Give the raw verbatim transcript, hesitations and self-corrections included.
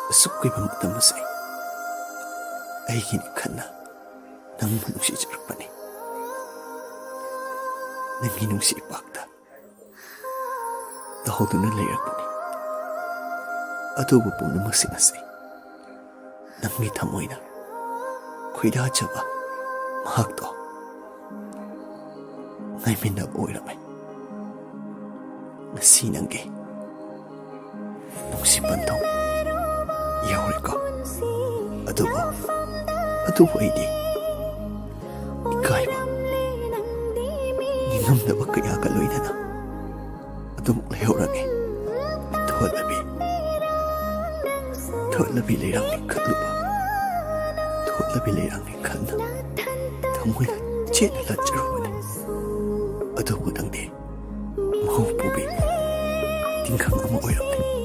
ꯑꯁꯨꯛ ꯀꯨꯏꯕ ꯃꯇꯝ ꯑꯁꯤ ꯑꯩꯒꯤꯅꯤ ꯈꯟꯅ ꯅꯪꯕꯨ ꯅꯨꯡꯁꯤꯖꯔꯛꯄꯅꯤ꯫ ꯅꯪꯒꯤ ꯅꯨꯡꯁꯤ ꯏꯄꯥꯛꯇ ꯇꯥꯎꯗꯨꯅ ꯂꯩꯔꯛꯄꯅꯤ꯫ ꯑꯗꯨꯕꯨ ꯄꯨꯝꯅꯃꯛꯁꯤꯡ ꯑꯁꯤ ꯅꯪꯒꯤ ꯊꯃꯣꯏꯅ ꯈꯣꯏꯗꯥꯖꯕ ꯃꯍꯥꯛꯇꯣ ꯉꯥꯏꯃꯤꯟꯅꯕ ꯑꯣꯏꯔꯝꯃꯦ꯫ ꯉꯁꯤ ꯅꯪꯒꯤ ꯅꯨꯡꯁꯤ ꯄꯟꯊꯨꯡ ꯌꯧꯔꯦꯀꯣ꯫ ꯑꯗꯨꯕꯨ, ꯑꯗꯨꯕꯨ ꯑꯩꯗꯤ ꯏꯀꯥꯏꯕ, ꯅꯤꯡꯉꯝꯗꯕ ꯀꯌꯥꯒ ꯂꯣꯏꯅꯅ ꯑꯗꯨꯃꯛ ꯂꯩꯍꯧꯔꯒꯦ꯫ ꯊꯣꯠꯂꯕꯤ, ꯊꯣꯠꯂꯕꯤ ꯂꯩꯔꯥꯡꯅꯤ ꯈꯜꯂꯨꯕ, ꯊꯣꯠꯂꯕꯤ ꯂꯩꯔꯥꯡꯅꯤ ꯈꯟꯅ ꯊꯃꯣꯏꯅ ꯆꯦꯠꯅ ꯂꯥꯠꯆꯔꯨꯕꯅꯤ꯫ ꯑꯗꯨꯕꯨ ꯅꯪꯗꯤ ꯃꯍꯧ ꯄꯨꯕꯤ ꯇꯤꯡꯈꯪ ꯑꯃ ꯑꯣꯏꯔꯝꯂꯦ꯫